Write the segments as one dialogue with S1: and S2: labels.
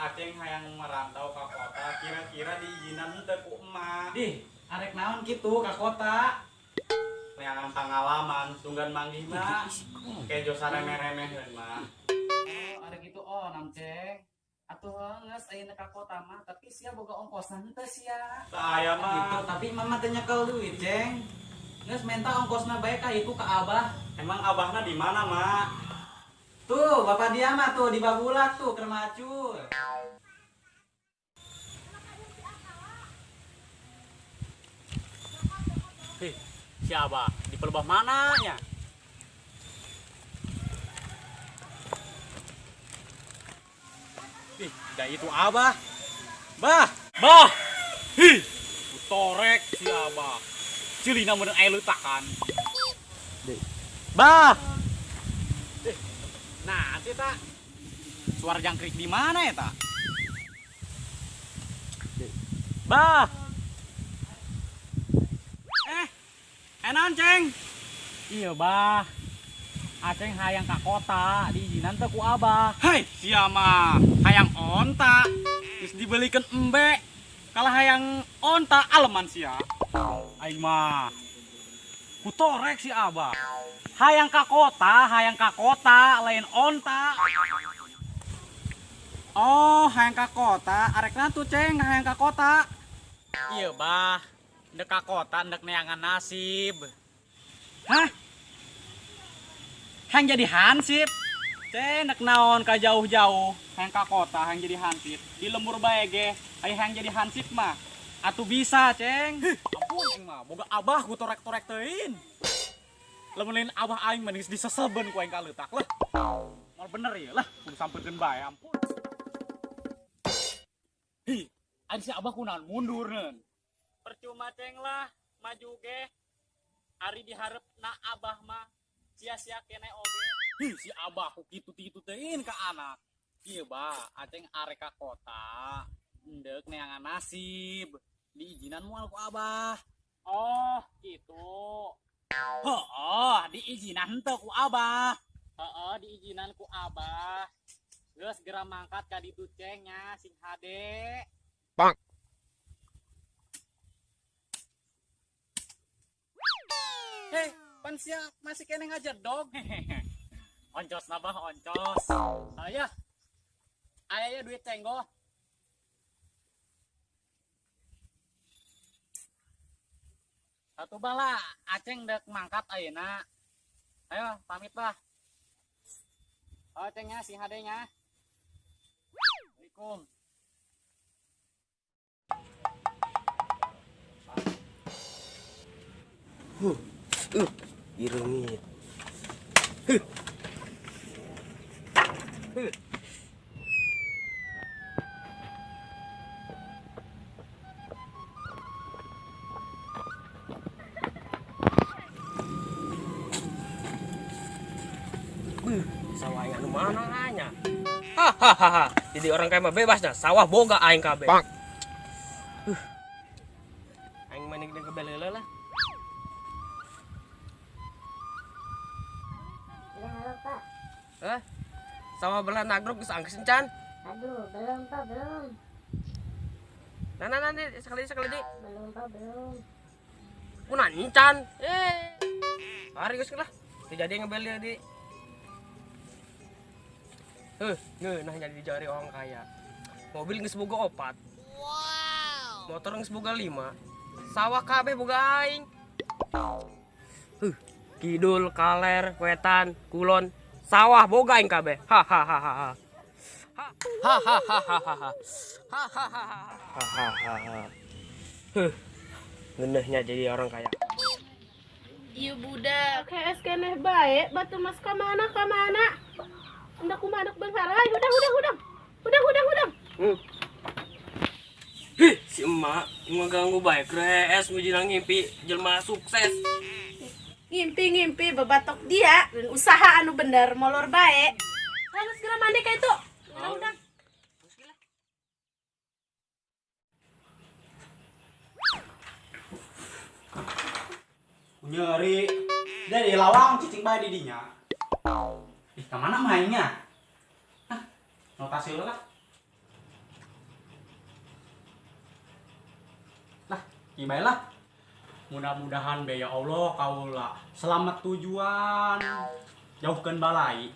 S1: Aceng hayang merantau ka kota, kira-kira diizinan henteu ku emak.
S2: Dih, arek naon kitu ka kota?
S1: Neangan pangalaman, sunggan manggih mah. Kejo saremeh-remeheun mah.
S2: Oh, arek kitu oh nam Ceng. Atuh geus ayeuna ka kota mah, tapi sia boga ongkosna henteu sia.
S1: Saya mah.
S2: Gitu, tapi mama teh nyekel duit, Ceng. Geus menta ongkosna bae ka itu ka abah.
S1: Emang abahna di mana, Mak?
S2: Tuh, bapak dia mah tuh di Babulak tuh keur macul.
S1: Hih, si abah di pelebah mana nya? Ih, dah itu abah. Bah, bah. Hih, torek si abah. Cilina mun aya leutakan. Bah. Nah, sih tak. Suara jangkrik di mana ya tak? Bah. Enan Ceng.
S2: Iya bah. Aceng hayang ka kota, diizinan teu ku abah.
S1: Hai, sia mah hayang onta. Geus dibelikeun embe. Kalah hayang onta aleman sia. Aing mah ku torek si abah.
S2: Hayang ka kota, lain onta.
S1: Oh, hayang ka kota, arekna tuh Ceng, hayang ka kota.
S2: Iya bah, ndek ka kota ndek neangan nasib.
S1: Hah? Hayang jadi hansip. Ceng, ndek naon ka jauh-jauh, hayang ka kota, hayang jadi hansip. Di lembur bae ge, aya hayang jadi hansip mah. Atuh bisa, Ceng.
S2: Hih, ampun aing mah, boga abah ku torek-torek teuing. Lamun lain abah aing mah geus diseseben ku aing ka leutak lah. Moal bener ieu lah, kudu sampeurkeun bae ampun. Hi, ari si abah kunaon mundur neun.
S1: Percuma Ceng lah, maju ge. Ari diharepna abah mah sia-sia kene oge.
S2: Hi, si abah ku kitu-kitu teuing ka anak. Ieu bah, aceng arek ka kota, endek neangan nasib. Diizinan moal ku abah.
S1: Oh, gitu.
S2: Heeh, diizinan henteu ku abah.
S1: Heeh, diizinan ku abah. Geus geura mangkat ka ditu Ceng nya, sing hade.
S3: Bang.
S1: Hei, pan sia masih kene ngajedog.
S2: Oncos na bah, oncos.
S1: Aya. Aya ya duit cenggoh.
S2: Atuh bah lah, Aceng dek mangkat ayeuna. Ayo pamit bah.
S1: Oh, Cengnya sing hade nya.
S2: Assalamualaikum.
S3: Irungit. Sawah aing anu mana nya? Hahaha. Jadi orang kaya mah bebas nya, sawah boga aing kabeh. Aing mah ning kebel lah.
S4: Ya, halo Pak.
S3: Hah? Sawah belah nagrog geus anggeus encan?
S4: Aduh, belum Pak, belum.
S3: Nah, nah, nanti sekali di.
S4: Belum Pak, belum.
S3: Kunan encan. Hari geus lah. Teu jadi ngebel dia di. Ngeunah jadi jari orang kaya. Mobil geus boga 4.
S5: Wow.
S3: Motor geus boga 5. Sawah kabeh boga aing. Kidul, kaler, wetan, kulon, sawah boga aing kabeh. Hahaha. Hahaha. Hahaha. Ngeunahnya jadi orang kaya.
S5: Ieu budak hees keneh bae, batu mas ka mana ka mana? Hendak kumaha anak benghar, ay, hudang. Hudang.
S3: Hih, si emak ngeganggu bae kres mujina ngimpi jelema sukses.
S5: Ngimpi-ngimpi bebatok dia dan usaha anu bener molor bae. Ayo segera mandi ka itu. Hudang.
S1: Nyeri. Dari lawang cicing bae di dinya. Ih, ka mana mainnya? Hah, notasi lah. Gimana lah. Mudah-mudahan be ya Allah kaula selamat tujuan. Jauhkeun balai.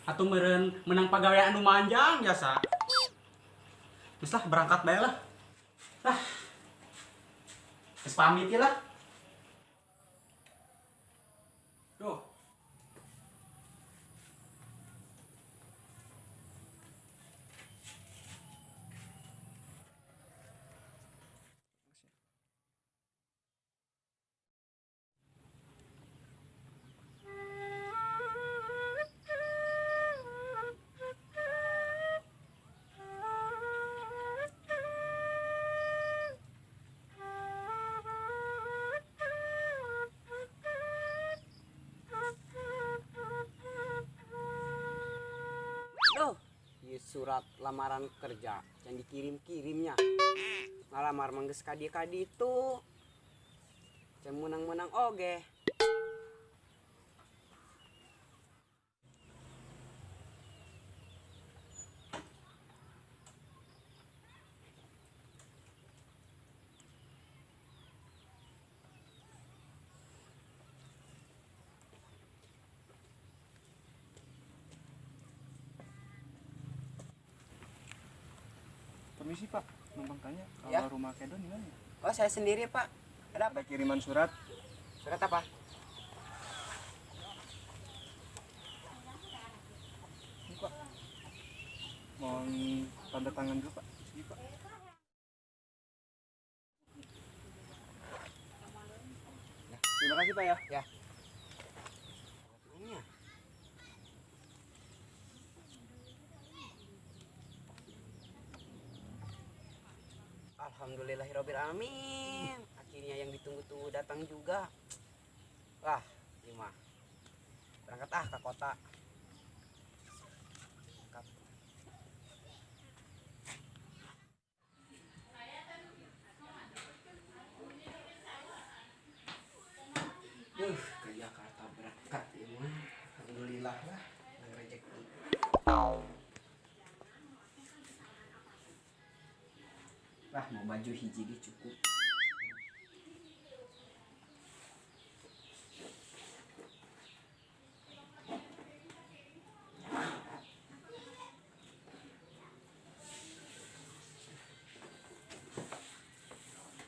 S1: Atuh meureun menang pagawean anu manjang jasa. Geus lah berangkat bae lah. Lah. Geus pamit ya lah. Duh.
S3: Duh, ieu surat lamaran kerja yang dikirim-kirimnya. Ngalamar mah geus ka dieu ka ditu. Can meunang-meunang oge.
S6: Permisi Pak, numpang tanya, kalau
S3: Ya.
S6: rumah Kedon di mana ya?
S3: Oh, saya sendiri Pak. Ada apa?
S6: Ada kiriman surat.
S3: Surat apa?
S6: Ini Pak. Mohon tanda tangan dulu Pak. Ini Pak. Terima kasih Pak ya.
S3: Ya. Ini ya. Alhamdulillahirabbil alamin. Akhirnya yang ditunggu-tunggu datang juga. Wah, ini mah. Berangkat ah ke kota. Berangkat. Duh, ke Jakarta berangkat ya mah. Alhamdulillah lah, nang rezeki. Lah, mau baju hiji ge cukup.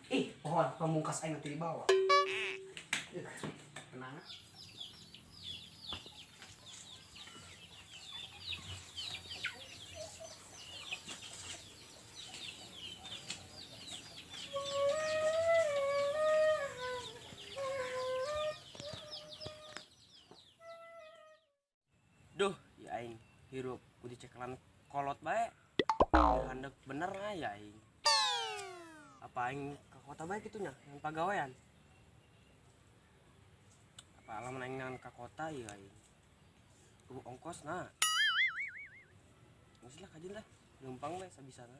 S3: Ih, pohon pamungkas aing nanti dibawa. Tenang. Duh, ya aing hirup kudu cekalan kolot bae. Handek bener lah ya aing. Apa aing ke kota bae kitu nya, yang pagawean. Apa lamun aing nang ka kota ya aing. Tuh ongkos nah. Geus lah kajin lah, leumpang we sabisana.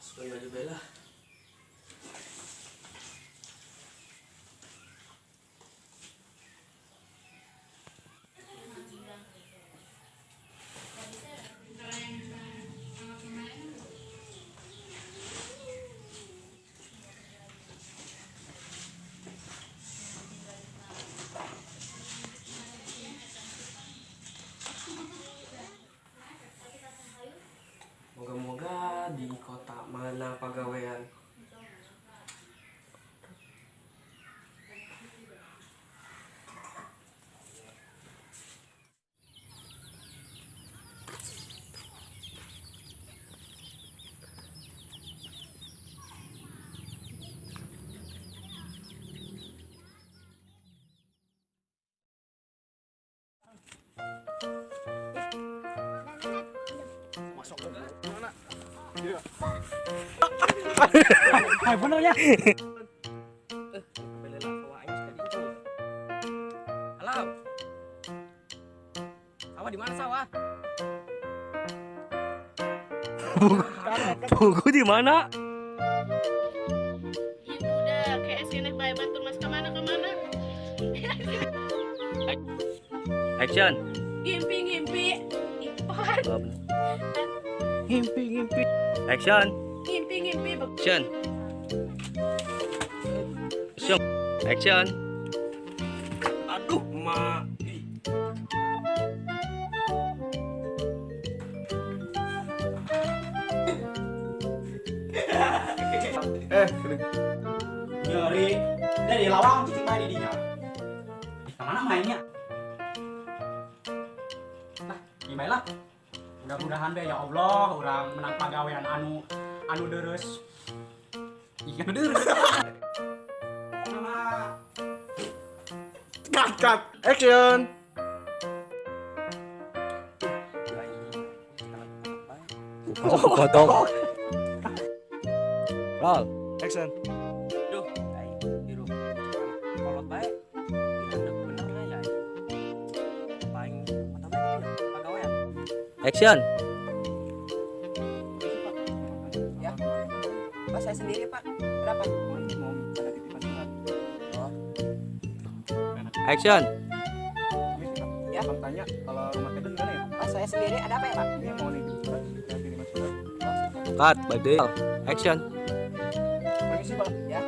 S3: Masukkan baju Bella. Moga-moga di kota mana pagawean.
S1: Hai bener ya.
S3: Halo. Sawah di mana sawah?
S1: Buku di mana?
S5: Ieu budak kees keneh bae batur mas kemana kemana.
S3: Action.
S5: Ngimpi-ngimpi. Ipar.
S3: Ngimpi-ngimpi. Action.
S5: Ngimpi-ngimpi.
S3: Action. Action. Action. Aduh, ma.
S6: Sini.
S1: Nyeri. Dari lawang cicing bae di dinya. Kemana mainnya? Nah, gimana lah. Mudah-mudahan deh ya Allah orang menang pagawean anu anu deres. Iya anu deres. Mama.
S6: Cut, cut. Action.
S3: Potong. Roll.
S6: Action.
S3: Duh, aing hirup kolot bae. Dihandep bener lah ya. Paling kota bae pagawean. Action.
S7: Ya. Pak, saya sendiri, Pak. Berapa?
S6: Mau ada titipan surat.
S7: Oh.
S3: Action.
S7: Ya.
S6: Bang tanya kalau rumah Keden gimana ya?
S7: Pak, saya sendiri ada apa ya, Pak?
S6: Ini mau nitip surat, ada kiriman surat.
S3: Cut, badai. Action.
S6: Permisi, Pak.
S7: Ya.